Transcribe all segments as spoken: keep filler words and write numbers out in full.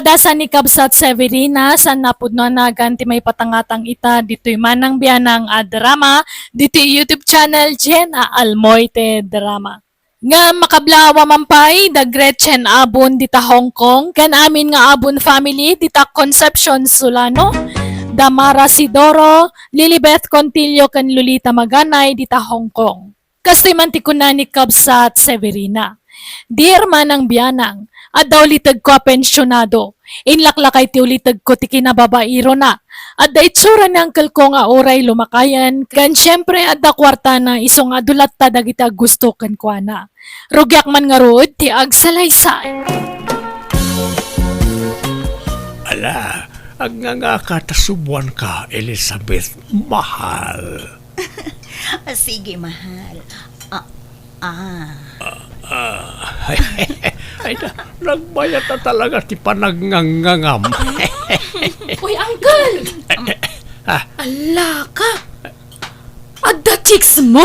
Ita sa ni Kabsat Severina, saan napudno a nagan ti maipatangatang ita ditoy Manang Bianang a drama, ditoy YouTube channel Jenna Almoite Drama. Ngem makablawa man pay da Gretchen Abon dita Hong Kong, ken amin nga Abon family dita Concepcion Solano, da Mara Sidoro, Lilibeth Contillo ken Lolita Maganay dita Hong Kong. Kastoy man ti kuna ni Kabsat Severina, "Dear Manang Bianang, adda ulitegko a pensionado. Inlaklakay ti ulitegko ti kinababairona. Adda itsura ni angkelko nga uray lumakayen, ken siempre adda kuartana isu nga adu latta dagiti aggusto kenkuana. Rugiak man ngarud ti agsalaysay." Ala, agngangaka ta subuanka, Elizabeth, mahal. Sige, mahal. Ah, ah. Ah, ay, na, nagbayat na talaga ti panagngangngangam. Uy, uncle! Ah. Ala ka! Adda chicks mo?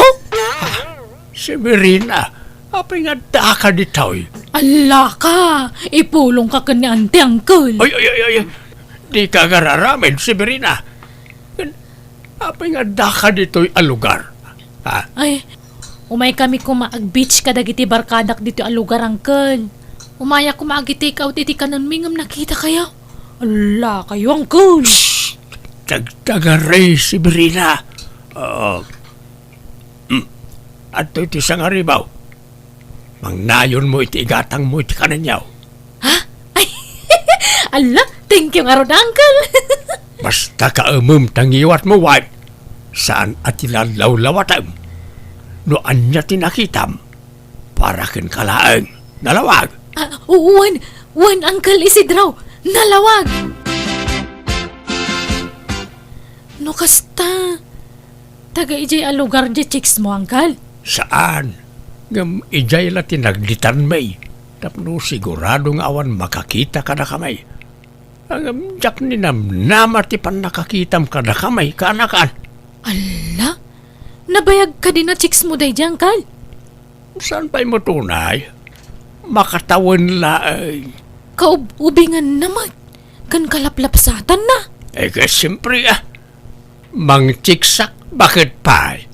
Severina, apay nga adda ka ditoy? Ala ka! Ipulong ka ken ni auntie, uncle. Ay, ay, ay, ay, ay. Di ka agar-aramid, Severina. Apay nga adda ka ditoy a lugar? Ha? Ay, umay kami koma ag-beach kadagiti barkadak ditoy a lugar, uncle. Umaya koma agi-take out iti kanenmi ngem nakita kayo. Ala kayo, uncle. Shh! Tagtagaray, Severina. Oo. Hmm. Adtoy ti sangaribaw. Mangnayonmo iti igatangmo iti kanenyo. Ha? Ay, ala, thank you ngarud, uncle. Basta kaemem ta ngiwatmo, wen. Saan a ti lallawlawatem. No ania ti nakitam, para kenka laeng. Nalawag? Ah, wen, wen, Uncle Isidro. Nalawag! No kasta, taga idiay a lugar diay chicks mo, uncle? Saan. Ngem idiay la ti nagditanmi. Tapno sigurado nga awan makakita kadakami. Ngem diak ninamnama ti pannakakitam kadakami, kaanakan. Ala? Nabayag kadi a chicks mo daydiay, uncle? Saan pay met unay? Makatawen laeng. Kaub-ubinganna met, ken kalaplapsatanna. Eh, ket siempre, ah. Mangchiksak, baket pay?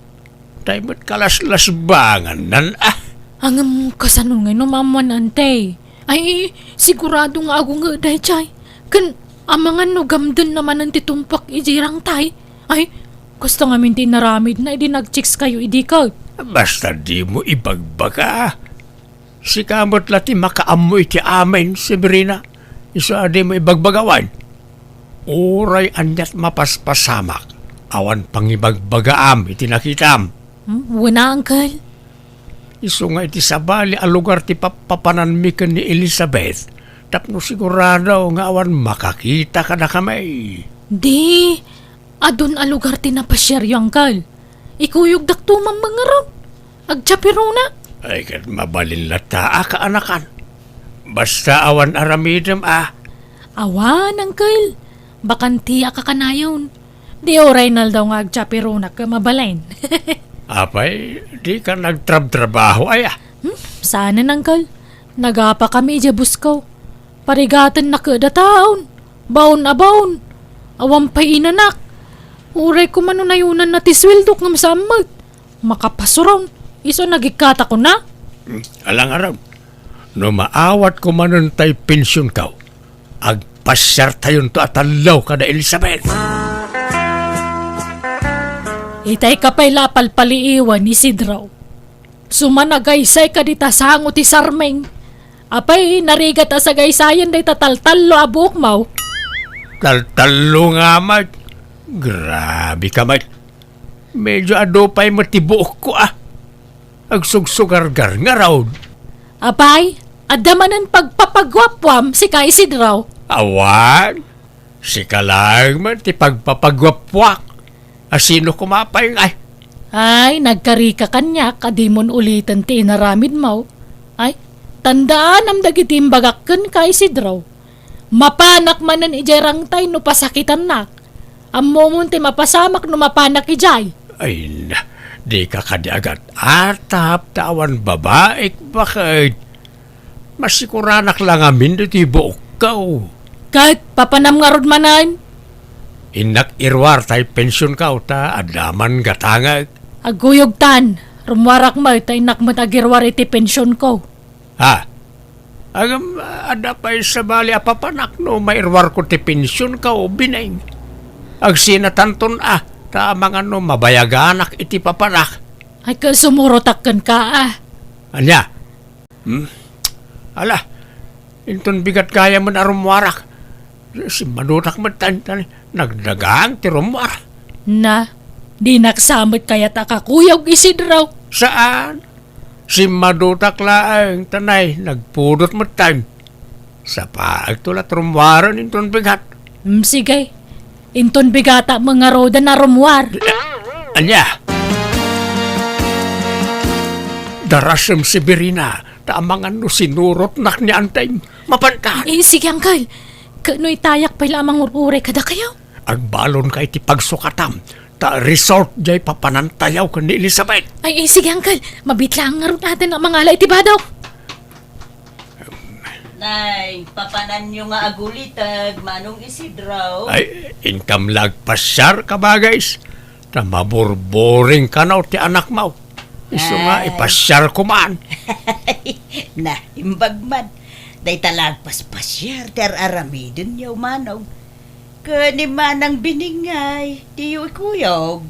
Tay met kalaslasbangannan, ah. Ngem kasano ngay no maammoan, ante? Ay, sigurado nga agunget daydiay. Ken amangan no gamdenna manen ti tumpak idiay rangtay. Ay, kasta ngamin ti inaramidna idi nagchicks kayo idi ket. Basta dimo ibagbaga. Sika met la ti makaammo iti amin, Severina. Isu a dimo ibagbaga wen. Uray aniat mapaspasamak, awan pangibagbagaam iti nakitam. Hmm? Wen a, uncle. Isu nga iti sabali a lugar ti pappapananmi ken ni Elizabeth, tapno sigurado nga awan makakita kadakami. Di, adun a lugar ti napasiaryo, uncle. Ikuyogdakto man ngarud. Agchapirona. Ay, ket mabalin latta a kaanakan. Basta awan aramidem a. Awan, uncle. Bakanti a kakanayon. Di uray naldaw nga agchapirona ket mabalin. Apay, di ka nagtrabtrabaho, aya? Hmm, saanen, uncle. Nagapa kami idiay busko. Parigatenna ket a taon. Baon a baon. Awan pay inanak. Uray koma no nayonanna ti sueldok ngem saan met. Makapasuron. Isu a nagikkatakon a. Hmm, alangaram. No maawat ko manen tay pensionko, agpasiartayonto a tallo kada Elizabeth. Itay ka pay la a palpaliiwan, Isidro. Suma nagaysay ka dita sango ti sarming. Apay, narigat a sagaysayan dayta taltallo a buokmo. Taltallo nga met. Grabe ka met. Medyo adu pay met ti buokko, ah. Agsugsugargar ngarud. Apay, adda manen pagpapaguapuam, sika Isidro? Awan, sika laeng met ti pagpapaguapuak. A sino koma pay ngay? Ay, nagkarika kaniak a dimon uliten ti inaramidmo. Ay, tandaanam dagiti imbagak kenka, Isidro. Mapanak manen idiay rangtay no pasakitannak. Ammomon ti mapasamak no mapanak idiay. Ay na, dika kadi agat-atap ta awan babaik, baket. Masikuranak la ngamin ditoy buokko. Ket papanam ngarud manen? Innak iruar tay pensionko ta adda man gatangek. Agkuyogtan, rummuarak met ta innak met agiruar iti pensionko. Ha? Ngem, adda pay sabali a papanak no mairuarko ti pensionko, Bineng. Agsinatanton a, ta amangan no mabayaganak iti papanak. Ay, ket sumurotak kenka, a. Ania? Hmm? Ala, inton bigat gayam a rummuarak. Simmadutak met ta, ta nagdagang ti rummuar. Na, dinak sa met kayat a kakuyog, Isidro. Saan? Simmadutak laeng, ta nay, nagpudot met ta. Sapaekto la ti rummuaren inton bigat. Hmm, sige. Inton bigatak met ngaruden a rummuar. Ania? Darasem, Severina, ta amangan no sinurotnak ni Anting. Mapanka? Eh, sige, Uncle. Ket no itayak pay la a mangur-uray kadakayo? Agbalonka iti pagsukatam, ta resort jay papanantayo ken ni Elizabeth. Ay, eh, sige, Uncle. Mabiit laeng ngarud a mangala iti bado. Nay, papananyo nga aguliteg, Manong Isidro. Ay, inkam la agpasiar, kabagis. Ta maburburing kano ti anakmo. Isu nga Ay. ipasiarko man. Na, imbag man. Dayta la agpaspasiar ti ar-aramidenyo, Manong. Ken ni Manang Biningay, diyo ikuyog.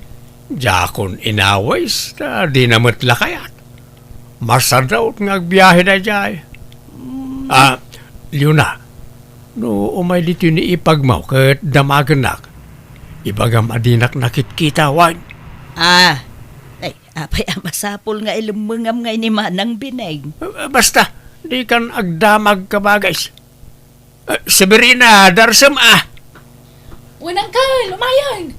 Diakon inawis, ta dina met la kayat. Masadaot nga agbiahe daydiay. Mm. Ah, Leona, no umay ditoy ni ipagmo ket damagennak, ibagam a dinak nakitkita, wen? Ah, ay, apay a masapul nga ilemmengam ngay ni Manang Bineng? Eh, basta, dikan agdamag, kabagis. Eh, Severina, darasem a. Wen, Uncle, umayen.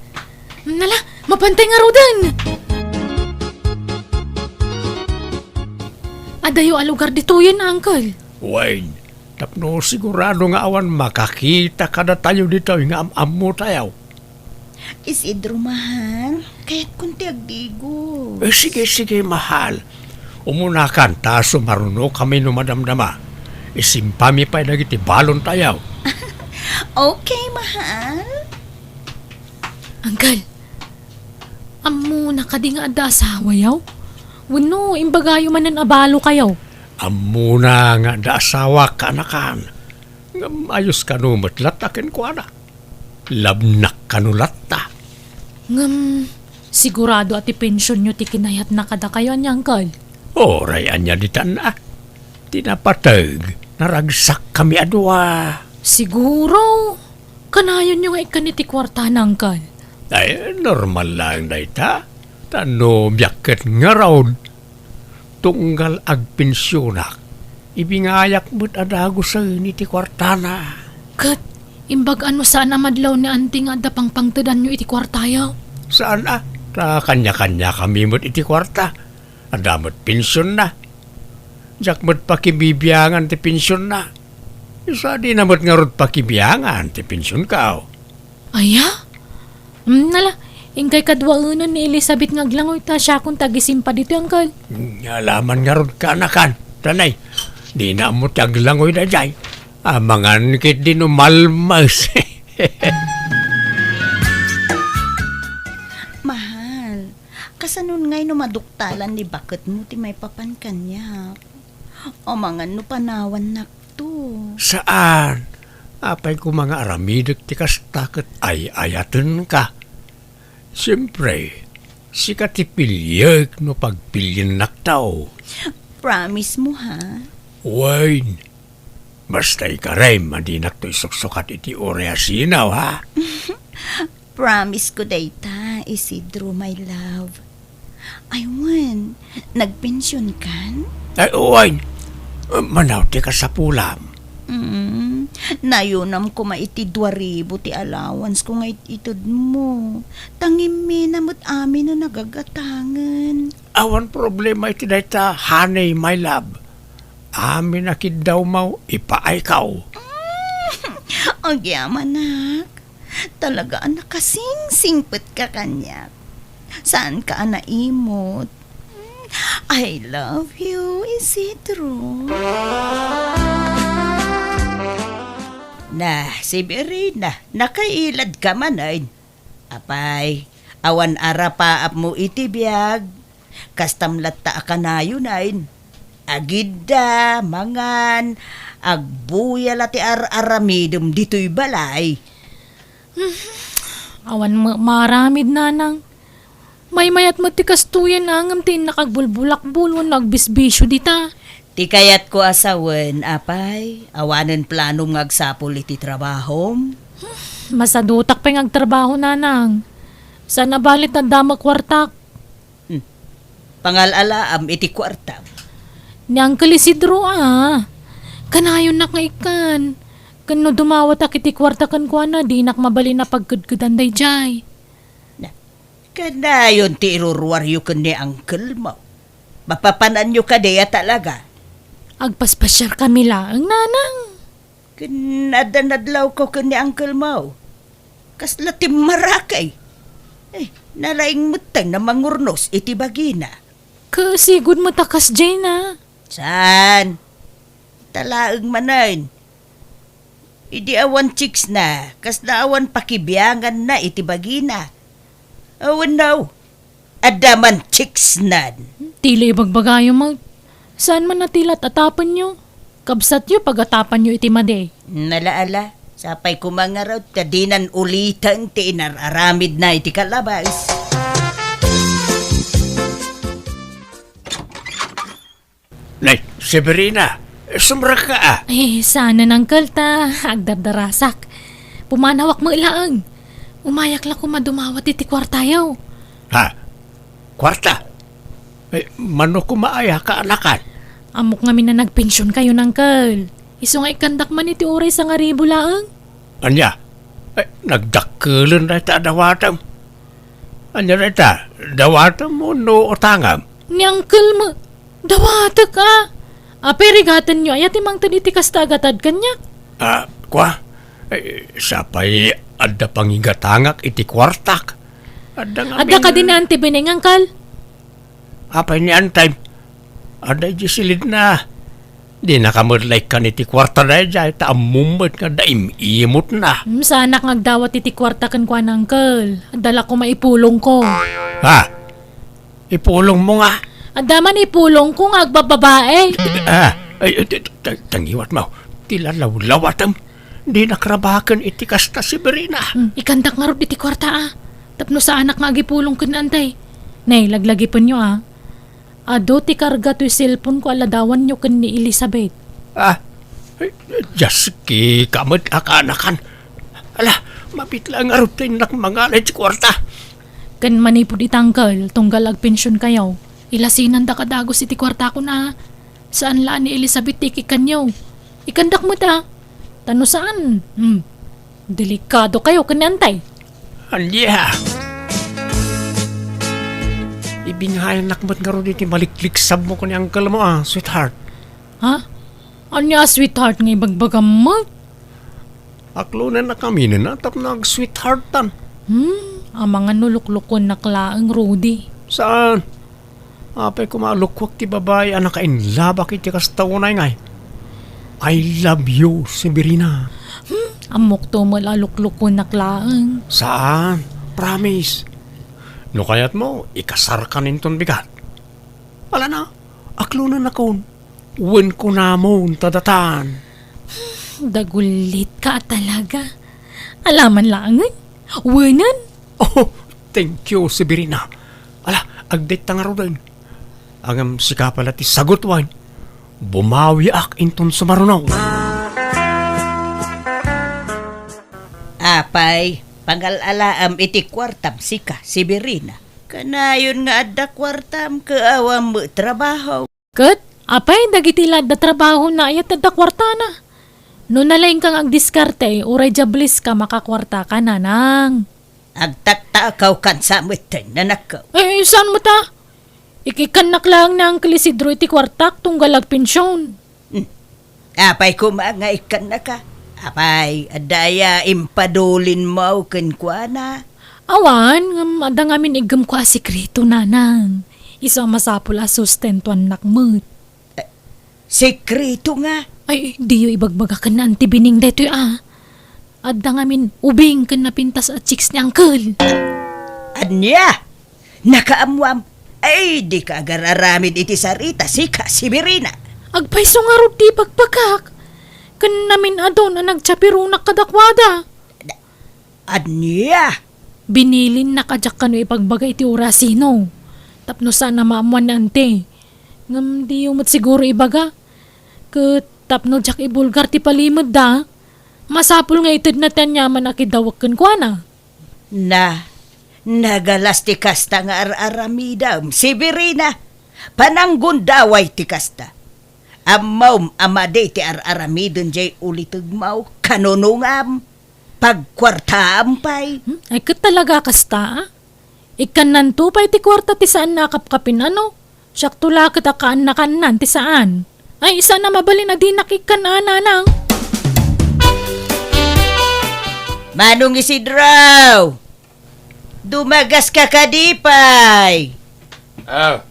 Nala, mapantay ngaruden. Adayo a lugar ditoyen, Uncle. Wen, tapno sigurado nga awan makakita kadatayo ditoy nga am-ammotayo. Isidro, mahal, kayatkon ti agdigo. Eh, sige, sige, mahal. Umunakan, ta sumarunokami no madamdama. Isimpami pay dagiti balontayo. Okay, mahal. Uncle, ammona kadi nga adda asawayo? Wenno, imbagayo manen a balokayo? Ammona nga adda asawak, kaanakan. Ngem ayos kano met latta kenkuana. Labnak kano latta. Ngem, sigurado a ti pensionyo ti kinayatna kadakayo, ania, Uncle? Uray ania ditan a. Ti napateg, naragsakkami a dua. Siguro, kanayonyo nga ikkan iti kuartana, Uncle. Ay, normal laeng dayta. Ta no biag ket ngarud, tunggal agpensionak, ibingayak met a dagusen iti kuartana. Ket imbag a no saan a madlaw ni Anti nga adda pangpangtedanyo iti kuartayo? Saan a, ta kaniakaniakami met iti kuarta. Adda met pensionna. Diak met pakibibiangan ti pensionna. Isu a dina met ngarud pakibiangan ti pensionko. Aya? Mm, nala, inkay kaduaenen ni Elizabeth nga aglangoy ta siakon ti agisimpa ditoy, Uncle. Mm, alaman ngarud, kaanakan. Tanay, dina ammo ti aglangoy daydiay. Amangan ketdi no malmes. Mahal, kasanon ngay no maduktalan ni baketmo ti maipapan kaniak? Amangan no panawannak to. Saan? Apay koma nga aramidek ti kasta ket ay-ayatenka. Siempre, sika ti piliek no pagpiliennak to. Promise mo, ha? Wen, basta ikarem a dinak to isuksukat iti uray a sinaw, ha? Promise ko dayta, Isidro, my love. Ay, wen, nagpensionkan? Ay, wen. Manaw ti kasapulam. Mm, nayunam koma iti dua ribu ti allowance ko nga it-ited mo. Tangimmi na met amin no nagagatangen. Awan problema iti dayta, honey, my love. Amin a kiddawmo, ipaayko. Mm, agyamanak. Talaga a nakasingsingpetka kaniak. Saanka a naimot. I love you, Isidro. Na, Severina, nakailadka manen. Apay, awan arapaapmo iti biag. Kastam latta a kanayonen. Agidda, mangan, agbuya la ti ar-aramidem ditoy balay. Awan ma-, maaramid, nanang. Maymayat met ti kastoyen, ngem ti innak agbulbulakbol wenno agbisbisio dita. Ti kayatko a sawen, apay, awanen planom nga agsapul iti trabahom? Masadutak pay nga agtrabaho, nanang. Saan a bali ta adda met kuartak. Hmm. Pangal-alaam iti kuartam. Ni Uncle Isidro, a. Kanayonnak nga ikkan. Ken no dumawatak iti kuarta kenkuana, dinak mabalin a pagkedkedan daydiay. Na, kanayon ti iruruaryo ken ni uncle mo. Mapapananyo kadi a talaga? Agpaspasiarkami laeng, nanang. Ken adda nadlawko ken ni uncle mo. Kasla timmarakay. Eh, nalaing metten a mangurnos iti bagina. Kasigud met a kasdiay na. Saan? Talaeng manen. Idi awan chicks na, kasla awan pakibiangan na iti bagina. Awan na, adda man chicks nan. Tila ibagbagayo, mag-, saan man a tila at-atapenyo? Kabsatyo, pag-atapanyo iti madi. Nala, ala, sapay kumangarot, ta dinan uliten ti inar-aramid na iti kalabas. Nay, Severina, sumrekka a. Eh, saan, uncle, ta agdardarasak. Pumanawak met laeng. Umayak la koma dumawat iti kuartayo. Ha? Kuarta? Eh, mano koma aya kaanakan? Ammok ngamin a nagpensionkayon, uncle. Isu nga ikkandak man iti uray sangaribu laeng. Ania? Eh, nagdakkelen dayta a dawatem. Ania dayta? Dawatem wenno utangem? Ni uncle met, dawatek a. Apay, rigatenyo aya ti mangted iti kasta a gatad kaniak? Ah, kua? Eh, sapay adda pangigatangak iti kuartak. Adda ngamin. Adda kadi ni Auntie Beneng, uncle? Apay ni Auntie? Adda idiay silidna. Dinaka met la ikkan iti kuarta daydiay, ta ammom met nga adda im-imotna. Hmm, saanak nga agdawat iti kuarta kenkuana, uncle. Adda la koma ipulongko. Ha? Ipulongmo nga? Adda man ipulongko nga agbababae. Ah, ay, ay, ta-, ta-, tangiwat mo. Ti lalawlawatem. Dinak rabaken iti kasta, Severina. Hmm, ikkandak ngarud iti kuarta a. Tapno saanak nga agipulong ken ni Auntie. Nay, laglagipenyo a. Adu ti karga toy cellphone ko a ladawanyo ken ni Elizabeth. Ah, eh, Jessica met a kaanakan. Ala, mabiit laeng ngarud ti innak mangala iti kuarta. Ken manipud ita, uncle, tunggal agpensionkayo, ilasinandak a dagus iti kuartakon a. Saan la a ni Elizabeth ti ikikkanyo. Ikkandak met a. Ta no saan, hmm, delikadokayo ken ni Auntie. Ania? Ibingayannak met ngarud iti malikliksabmo ken ni uncle mo a, sweetheart. Ha? Ania a sweetheart nga ibagbagam met? Aklonennak aminen a tapno ag-sweetheartan. Hmm, amangan no luklukuennak laeng, Rudy. Saan? Apay koma a lukuak ti babai a nakainlabak iti kasta unay ngay? I love you, Severina. Hmm, ammokto met a luklukuennak laeng. Saan? Promise. No kayatmo, ikasarkan inton bigat. Ala na, aklonennakon. Wen kunamon ta datan. Dagulitka a talaga. Alaman laengen? Wenen? Oh, thank you, Severina. Ala, agdayta ngaruden. Ngem sika pay la ti sagut wen. Bumawiak inton sumaruno. Apay, pangal-alaam iti kuartam sika, Severina. Kanayon nga adda kuartam, ket awan met trabaho. Ket, apay, dagiti la adda trabahona aya ti adda kuartana? No nalaingka nga agdiskarte, uray diables ka, makakuarta ka, nanang. Agtaktakaw kan sa metten, nanakko. Eh, saan met a? Ikikkannak laeng ni Uncle Isidro iti kuartak tunggal agpension. Hmm. Apay koma nga ikkannaka? Apay, adda aya impadulinmo kenkuana? Awan, ngem adda ngamin iggemko a sekreto, nanang. Isu a masapul a sustentuannak met. Eh, sekreto nga? Ay, diyo ibagbaga ken ni Auntie Bining daytoy a. Adda ngamin ubing ken napintas a chicks ni Uncle. Ania? Nakaammoam? Ay, dika agar-aramid iti sarita, sika, Severina. Agpayso ngarud ti ibagbagak. Ken namin-adun a nagchapironak kadakuada. Ania? Binilinnak a diak kano ipagbaga iti orasino. Tapno saan a maammoan ni Ante. Ngem diyo met siguro ibaga. Ket tapno diak ibulgar ti palimedda, masapul nga itedna ti aniaman a kidawek kenkuana. Na, nagalas ti kasta nga ar-aramidem, Severina. Pananggundaway ti kasta. Ammom a madi ti ar-aramiden jay ulitegmo, kanunongam, pagkuartaam pay. Hmm? Ay, ket talaga kasta, a? Ikkannanto pay ti kuarta ti saan a kapkapin, ano? Siakto la ket a kaannakannan ti saan. Ay, saan a mabalin a dinak ikkan a, Nanang. Manong Isidro! Dumagaska kadi pay? Ah,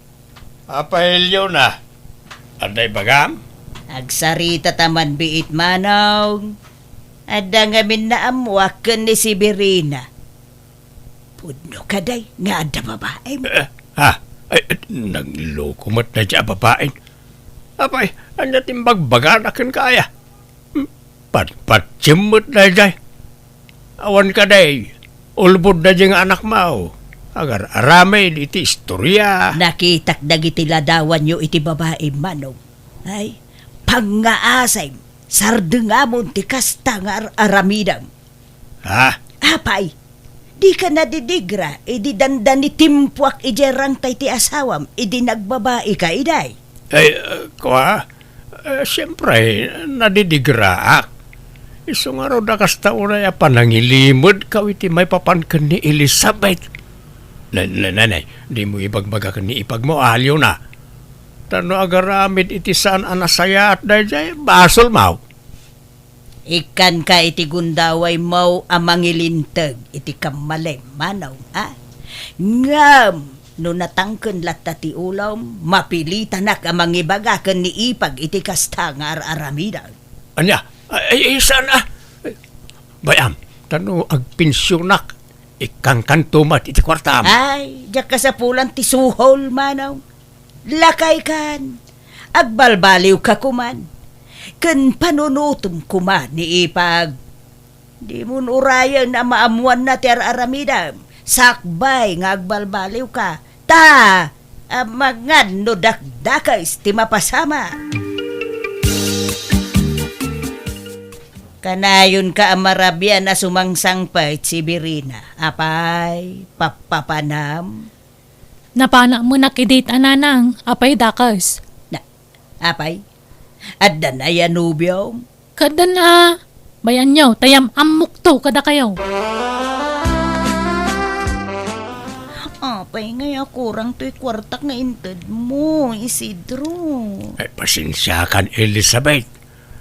Apay Leona, adda ibagam? Agsarita ta man biit, Manong. Adda ngamin naammoak ken ni Severina. Pudno kadi nga adda babaem? Eh, ha? Ay, eh, nagloko met daydiay a babaen. Apay, ania ti imbagbagana kenka aya? Hmm, patpatiem met daydiay. Awan kadi, ulbod daydiay nga anakmo. Agar-aramid iti istoria. Nakitak dagiti ladawanyo iti babaem, Manong. Ay, pangngaasem, sardengamon ti kasta nga ar-aramidem. Ha? Apay, dika nadidigra idi dandani timpuak idiay rangtay ti asawam idi nagbabaika idi? Ay, uh, kua? Uh, siempre, nadidigraak. Isu ngarud a kasta unay a panangilimedka iti maipapan ken ni Elizabeth. Na, na, nanay, dimo ibagbaga ken ni ipagmo, Leona. Ta no agaramid iti saan a nasayaat daydiay, basolmo. Ikkanka iti gundawaymo a mangilinteg iti kammalem, Manong, a? Ngem no natangken latta ti ulom, mapilitanak a mangibaga ken ni ipag iti kasta nga ar-aramidem. Ania? Ay, ay, saan a? Bay-am, ta no agpensionak, ikkankanto met iti kuartam. Ay, diak kasapulan ti suhol, Manong. Lakaykan, agbalbaliwka koman, ken panunotem koma ni ipag. Dimon urayen a maammoanna ti ar-aramidem, sakbay nga agbalbaliwka, ta amangan no dakdakes ti mapasama. Kanayonka a marabian a sumangsangpet, Severina. Apay, pappapanam? Napanak met a date, Nanang, apay dakes? Na, apay? Adda nay a nobiom? Kadan a, bay-anyo, ta yam-ammokto kadakayo. Apay ngay a kurang toy kuartak nga intedmo, Isidro? Ay, pasensiakan, Elizabeth.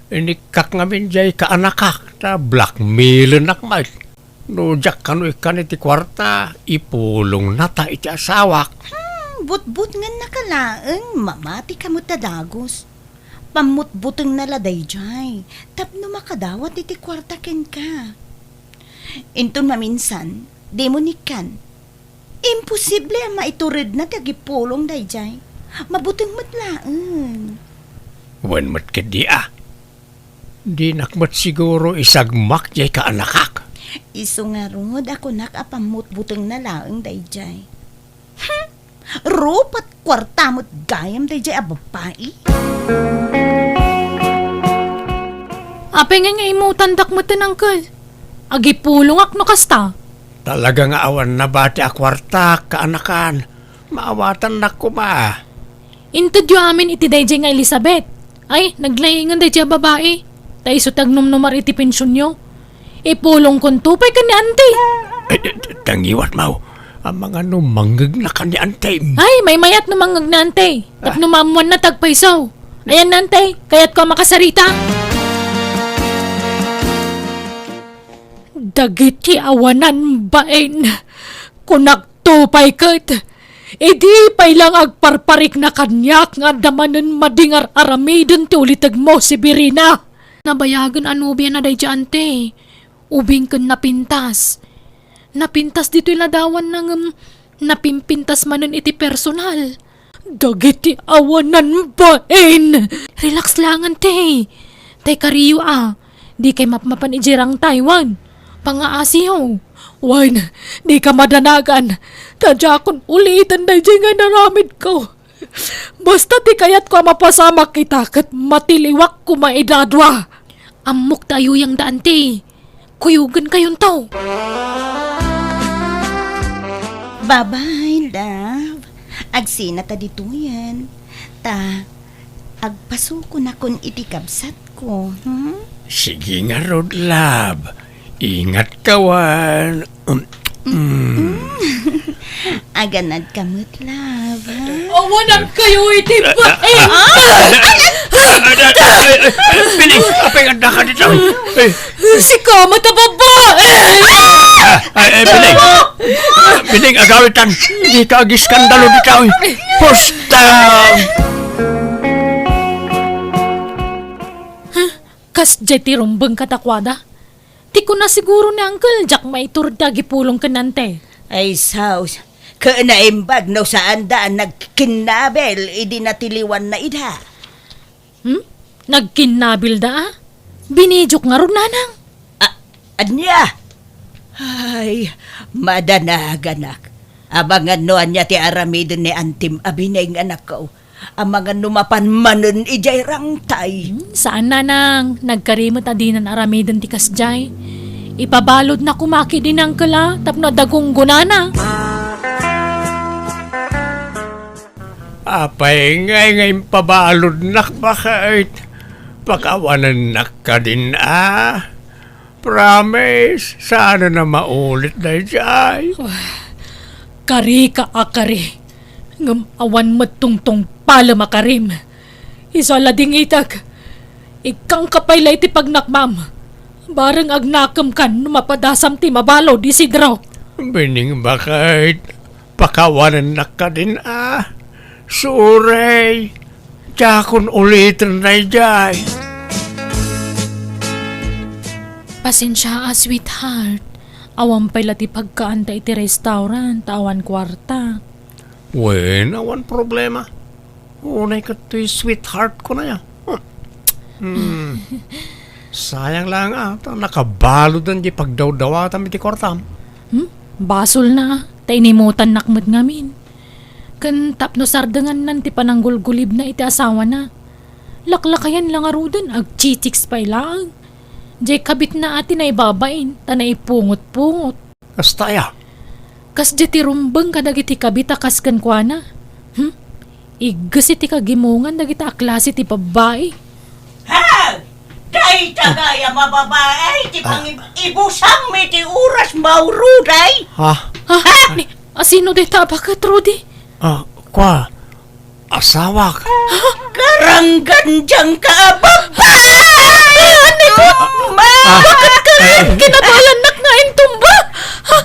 Inikkak ngamin jay kaanakak, ta blackmailennak met. No diak kano ikkan iti kuarta, ipulongnata iti asawak. Hmm, butbutngennaka laeng, mamatika met a dagus. Pammutbutengna la daydiay, tapno makadawat iti kuarta kenka. Inton maminsan, dimo nikkan. Imposible a maituredna ti agipulong daydiay. Mabuteng met laeng. Wen met ketdi a. Dinak met siguro isagmak jay kaanakak. Isu ngarud a kunak a pammutbutengna laeng daydiay. Hmm! Rupat kuarta met gayam daydiay a babbai. Apay ngay nga imutandak met, Uncle? Agipulongak no kasta. Talaga nga awan nabati a kuartak, kaanakan. Maawatannak koma. Intedyo amin iti daydiay nga Elizabeth. Ay, naglaingen daydiay a babai. Ta isu ti agnumnumar iti pensionyo. Ipulongkonto pay ken ni Auntie. Ay, ay, ay, dangiwat, Mau. Amangan no mangngegna ken ni Auntie. Ay, maymayat no mangngeg ni Auntie. Ah. Tapno maammoanna ti agpayso. Ayan, Auntie, kayatko a makasarita. Dagiti awanan bain, kunak to pay ket, idi pay lang agparparikna kaniak nga adda manen madingar aramiden ti ulitegmo, Severina. Nabayagen a nobiana daydiay, Auntie. Ubing ken napintas. Napintas ditoy ladawanna ngem napimpintas manen iti personal. Dagiti awanan bain! Relax laengen, te. Tay kariyo a, dikay mapmapan idiay rangtaywan. Pangaasiyo. Wen, dika madanagan. Ta diakon uliten daydiay nga inaramidko. Basta ti kayatko a mapasamak ita ket matiliwak koma ida a dua. Ammok ta ayuyangda, anti. Kuyogenkayonto. Bye-bye, love. Agsinata ditoyen. Ta, agpasukonakon iti kabsatko, hmm? Sige ngarud, love. Ingatka wen. Um, mm. Aganadka met, love, ha? Awanankayo iti bain! Ay, ay, ay, ay, Bining, apay nga addaka dita? Eh, sika met a babae! Ay, ay, Bining. Bining, agawitan. Dika agiskandalo dita, oy. Pusta! Huh? Kasdiay ti rumbeng kadakuada? Ti kuna siguro ni Uncle, diak maitur ti agipulong ken Auntie. Ay, sus. Ket naimbag no saanda a nagkinnabil idi natiliwanna ida. Hmm? Nagkinnabilda a? Binidiok ngarud, nanang. A-, ania? Ay, madanaganak. Amangan no ania ti aramiden ni antim a Bining, anakko. Amangan no mapan manen idiay rangtay. Hmm, saan, nanang. Nagkari met a dinan aramiden ti kasdiay. Ipabaludna koma ketdi ni Uncle a tapno adda gunggonana. Apay ngay nga impabaludnak, baket? Pakawanennak kadin a? Promise, saan a maulit daydiay. Karika a kari, ngem awan met tungtungpalem a karim. Isu a ladingitek, ikkangka pay la iti pagnakmam. Bareng agnakemkan no mapadasam ti mabalud, Isidro. Bining, baket, pakawanennak kadin a? Sorry. Diakon uliten daydiay. Pasensia a, sweetheart. Awan pay la ti pagkaanta iti restaurant, awan kuarta. Wen, awan problema. Unay ket toy sweetheart ko na ya. Hmm. Sayang lang a, ta nakabaluden ti pagdawdawatam iti kuartam. Hmm? Basolna a, ta inimutannak met ngamin. Ken tapno sardengannan ti pananggulgulibna iti asawana, laklakayan la ngaruden, agchichicks pay laeng. Diay kabitna a ti naibabain, ta naipungot-pungot. Kasta aya? Kasdiay ti rumbeng kadagiti kabit a kas kenkuana. Hmm? Igges iti kagimongan dagita a klase ti babbai. Ha! Dayta gayam a babai ti pangib-ibusam iti oras, Mauro, day? Ha? Ha? Ni, asino dayta a baket, Rudy? Ah, kua, asawak. Karanggandiangka a babbai! Ay, anay ko! Ma! Baket ka rin! Kinabayannak nga intumba!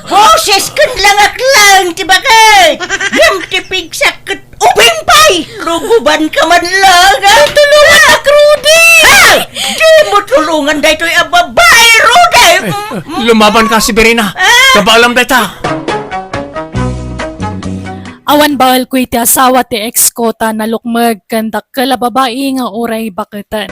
Boses ken langak lang ti baket! Ngem ti pigsak ket ubing pay! Lugubanka man lang, ah! Tulungannak, Rudy! Ay! Dimo tulungan daytoy a babai, Rudy! Lumabanka, Severina! Ah! Kabaalam dayta! Awan baelko iti asawa ti ex ko ta nalukmeg ken dakkel a babai nga uray baketen.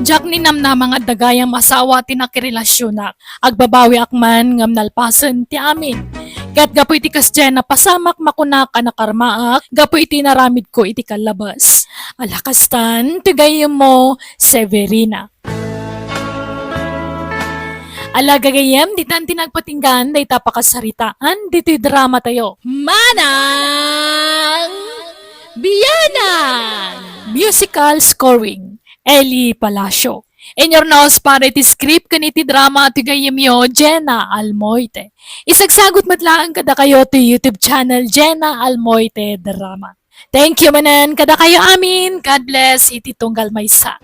Diak ninamnama nga adda gayam asawa ti nakirelasyonak. Agbabawiak man ngem nalpasen ti amin. Ket gapu iti kasdiay a napasamak, makunak a nakarmaak gapu iti inaramidko iti kallabes. Ala kastan ti gayyemmo, Severina. Ala gagayyem, ditan ti nagpatinggaan dayta pakasaritaan ditoy dramatayo. Manang Bianang! Musical scoring, Eli Palacio. Inyurnos para iti script ken iti drama ti gayyemyo, Jenna Almoite. Isagsagut met laeng kadakayo ti YouTube channel, Jenna Almoite Drama. Thank you manen kadakayo amin. God bless iti tunggal maysa.